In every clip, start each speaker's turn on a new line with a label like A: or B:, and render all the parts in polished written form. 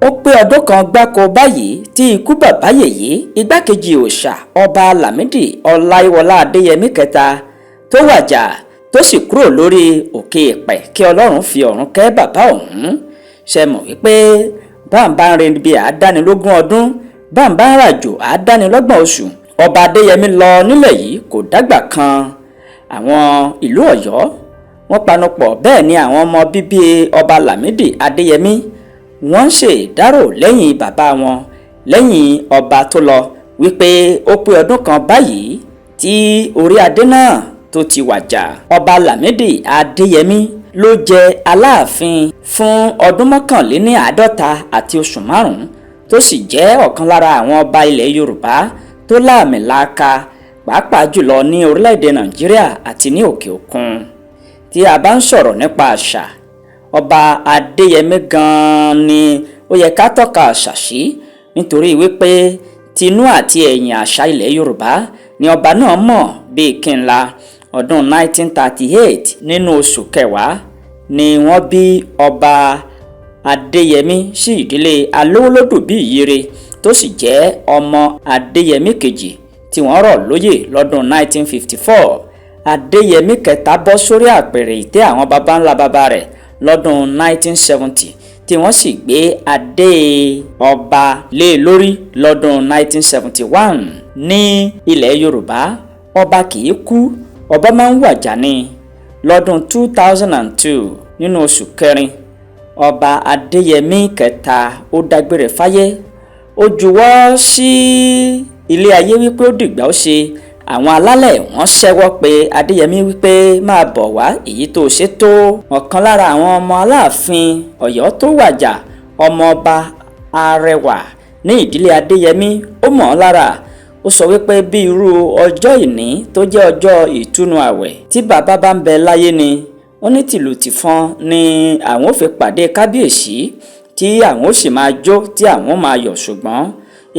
A: Ó pé ọdún kan gbáko báyìí tí ikú bàbá yèyé, igbákejì òòṣà, Ọba Lámìdí Ọláyíwọlá Adéyẹmí kẹta, tó wàjà tó sì kúrò lórí òkè èèpẹ̀. Kí Ọlọ́run fi ọ̀run kẹ́ bàbá ọ̀hún. Ṣe mọ̀ wípé báńbá ń rin bíi àádánilógún ọdún, báńbá ń ràjò àádánilọ́gbọ̀n oṣù? Ọba Adéyẹmí lọ nílẹ̀ yìí kò dágbà kan. Àwọn ìlú Ọ̀yọ́ wọ́n panupọ̀, bẹ́ẹ̀ ni àwọn ọmọ bíbí Ọba Lámìdí Adéyẹmí wọ́n ń ṣèdárò lẹ́yìn bàbá wọn, lẹ́yìn ọba tó lọ, wípé ó pé ọdún kan báyìí tí orí adé náà tó ti wàjà. Ọba Lámìdí Adéyẹmí ló jẹ Aláàfin fún ọdún 51 àti oṣù 5, tó sì jẹ́ ọ̀kan lára àwọn ọba ilẹ̀ Yorùbá tó láàmìlaaka, pàápàá jùlọ ní orílẹ̀-èdè Nàìjíríà àti ní òkè òkun. Tí a bá ń sọ̀rọ̀ nípa àṣà, Ọba Adéyẹmí gan-an ni ó yẹ ká tọ́ka àṣà sí, nítorí wípé tinú àti ẹ̀yìn àṣà ilẹ̀ Yorùbá ni ọba náà mọ̀ bíi kínla. Ọdún 1938 nínú oṣù kẹwàá ni wọ́n bí Ọba Adéyẹmí sí ìdílé Alówólódù bíi Ìyèrè, tó sì jẹ́ ọmọ Adéyẹmí kejì tí wọ́n rọ̀ lóyè lọ́dún 1954. Adéyẹmí kẹta bọ́ sórí àpèrè ìtẹ́ àwọn baba ńlá baba rẹ̀ lọ́dún 1970, tí wọ́n sì gbé adé ọba lé e lórí lọ́dún 1971. Ní ilẹ̀ Yorùbá, ọba kì í kú, ọba máa ń wàjà ni. Lọ́dún 2002 nínú oṣù kẹrin, Ọba Adéyẹmí kẹta ó dágbére fáyé. Ó juwọ́ sí ilé ayé wípé ó dìgbà ó ṣe. Àwọn alálẹ̀ wọ́n ṣẹ́wọ́ pé Adéyẹmí wípé máa bọ̀ wá, èyí tó ṣe tó. Ọ̀kan lára àwọn ọmọ Aláàfin Ọ̀yọ́ tó wàjà, Ọmọọba Arẹwà ní ìdílé Adéyẹmí, ó mọ̀ ọ́n lára. Ó sọ wípé bí irú ọjọ́ ìní tó jẹ́ ọjọ́ ìtúnu àwẹ̀, tí bàbá bá ń bẹ láyé ni, ó ní tìlù tìfọn ni àwọn ò fi pàdé kábíyèsí, tí àwọn ó sì máa jó, tí àwọn ó máa yọ̀, ṣùgbọ́n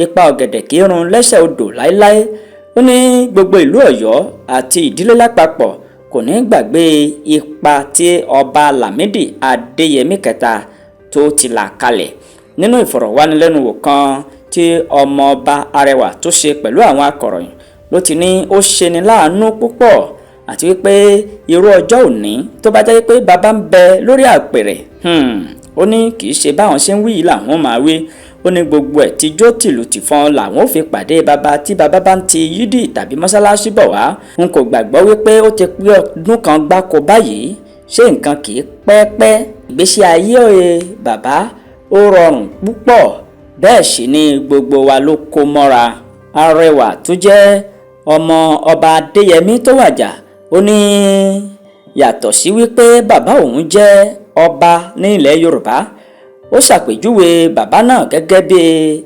A: ipa ọ̀gẹ̀dẹ̀ kì í run lẹ́sẹ̀ odò láéláé. Ó ní gbogbo ìlú Ọ̀yọ́ àti ìdílé lápapọ̀ kò ní gbàgbé ipa tí Ọba Lámìdí Adéyẹmí kẹta tó ti là kalẹ̀. Nínú ìfọ̀rọ̀wánilẹ́nuwò kan tí Ọmọọba Arẹwà tó ṣe pẹ̀lú àwọn akọ̀ròyìn ló ti ní ó ṣeni láàánú púpọ̀, àti wípé irú ọjọ́ òní, tó bá jẹ́ pé bàbá ń bẹ lórí àpèrè, ó ní kì í ṣe báwọn ṣe ń wí yìí làwọn máa wí. Ó ní gbogbo ẹ̀ tíjó tìlù tìfọn làwọn ò fi pàdé bàbá tí bàbá bá ń ti yídì tàbí mọ́sálásí bọ̀ wá. N kò gbàgbọ́ wípé ó ti pé ọdún kan gbáko báyìí. Ṣé nǹkan kì í pẹ́pẹ́? Ìgbésí ayé bàbá ó rọrùn púpọ̀, bẹ́ẹ̀ sì ni gbogbo wa ló kó mọ́ra. Arẹwà tó jẹ́ ọmọ Ọba Adéyẹmí tó wàjà, ó ní yàtọ̀ sí wípé bàbá òun jẹ́ ọba ní ilẹ̀ Yorùbá, ó ṣàpèjúwe bàbá náà gẹ́gẹ́ bí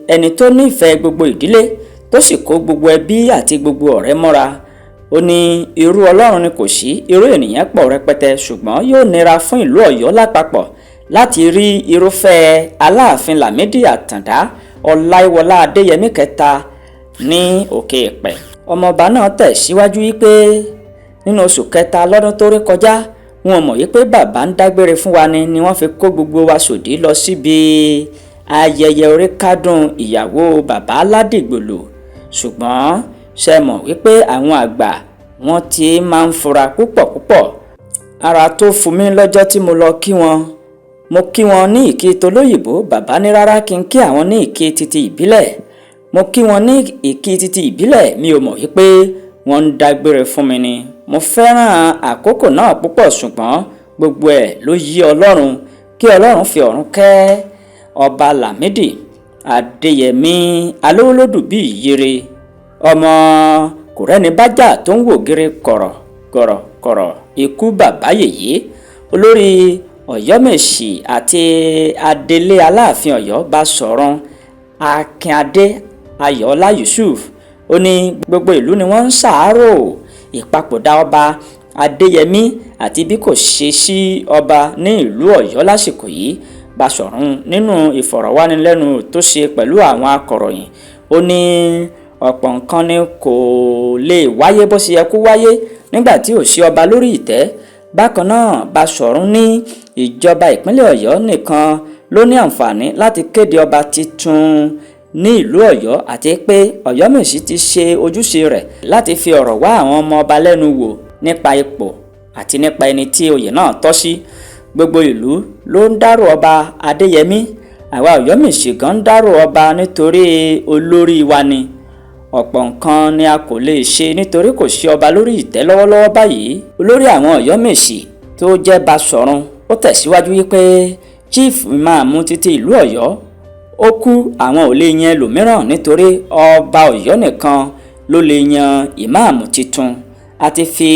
A: ẹni tó nífẹ̀ẹ́ gbogbo ìdílé, tó sì kó gbogbo ẹbí àti gbogbo ọ̀rẹ́ mọ́ra. Ó ní irú Ọlọ́run ni kò sí, irú ènìyàn pọ̀ rẹpẹtẹ, ṣùgbọ́n yóò nira fún ìlú Ọ̀yọ́ lápapọ̀ láti rí irúfẹ́ Aláàfin Lámìdí Àtàndá Ọláìwọlá Adéyẹmí kẹta ní òkè èèpẹ̀. Ọmọọba náà tẹ̀ síwájú wípé nínú oṣù kẹta lọ́dún tó rí kọjá, wọn mọ̀ wípé bàbá ń dágbére fún wa ni wọ́n fi kó gbogbo wa sòdí lọ síbi ayẹyẹ orí kádùn ìyàwó bàbá Ládìgbòlù. Ṣùgbọ́n ṣe mọ̀ wípé àwọn àgbà wọn ti máa ń fura púpọ̀ púpọ̀. Ara tó fún mi lọ́jọ́ tí mo lọ kí wọn, mo kí wọn ní ìkí tolóyìnbó, bàbá ní rárá, kí n kí àwọn ní ìkí titi ìbílẹ̀. Mo kí wọn ní ìkí titi ìbílẹ̀. Mi ò mọ̀ wípé wọ́n ń dágbére fún mi ni. Mo fẹ́ràn àkókò náà púpọ̀, ṣùgbọ́n gbogbo ẹ̀ ló yí Ọlọ́run. Kí Ọlọ́run fi ọ̀run kẹ́ Ọba Lámìdí Adéyẹmí Alówólódù bíi Ìyèrè, ọmọ kò rẹ́ni bájà tó ń wò gírí kọ̀rọ̀ kọ̀rọ̀ kọ̀rọ̀. Ikú bàbá yèyé, olórí Ọ̀yọ́mèsì àti adelé Aláàfin Ọ̀yọ́, Báṣọ̀run Akínadé Ayọ̀ọ́lá Yusuf, ó ní gbogbo ìlú ni wọ́n ń ṣàárò ìpapòdà Ọba Adéyẹmí àti bí kò ṣe sí ọba ní ìlú Ọ̀yọ́ lásìkò yìí. Báṣọ̀run, nínú ìfọ̀rọ̀wánilẹ́nuwò tó ṣe pẹ̀lú àwọn akọ̀ròyìn, ó ní ọ̀pọ̀ nǹkan ni kò lè wáyé bó ṣe yẹ kó wáyé nígbà tí ò sí ọba lórí ìtẹ́. Bákan náà, Báṣọ̀run ní ìjọba ìpínlẹ̀ Ọ̀yọ́ nìkan ló ní àǹfààní láti kéde ọba tuntun ní ìlú Ọ̀yọ́, àti pé Ọ̀yọ́mèsì ti ṣe ojúṣe rẹ̀ láti fi ọ̀rọ̀ wá àwọn ọmọ ọba lẹ́nu wò nípa ipò àti nípa ẹni tí oyè náà tọ́ sí. Gbogbo ìlú ló ń dárò Ọba Adéyẹmí. Àwa Ọ̀yọ́mèsì gan ń dárò ọba nítorí olórí wa ni. Ọ̀pọ̀ nǹkan ni a kò lè ṣe nítorí kò sí ọba lórí ìtẹ́ lọ́wọ́lọ́wọ́ báyìí. Olórí àwọn Ọ̀yọ́mèsì tó jẹ́ Basọ̀run ó tẹ̀síwájú wípé Chief Imam títí ìlú Ọ̀yọ́ ó kú, àwọn ò lè yan ẹlòmíràn nítorí ọba Ọ̀yọ́ nìkan ló lè yan ìmáàmù tuntun. A ti fi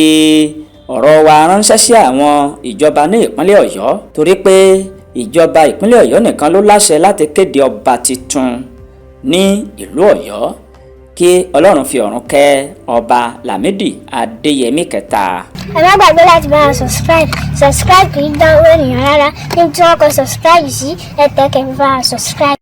A: ọ̀rọ̀ wa ránṣẹ́ sí àwọn ìjọba ní ìpínlẹ̀ Ọ̀yọ́ torí pé ìjọba ìpínlẹ̀ Ọ̀yọ́ nìkan ló láṣẹ láti kéde ọba tuntun ní ìlú Ọ̀yọ́. Kí Ọlọ́run fi ọ̀run kẹ́ Ọba Lámìdí Adéyẹmí kẹta.
B: Ẹ má gbàgbé láti bá wa subscribe. Subscribe kì í dán owó ènìyàn rárá. Níbi tí wọ́n kọ subscribe sí, ẹ tẹ̀ kẹ́ fi bá wa subscribe.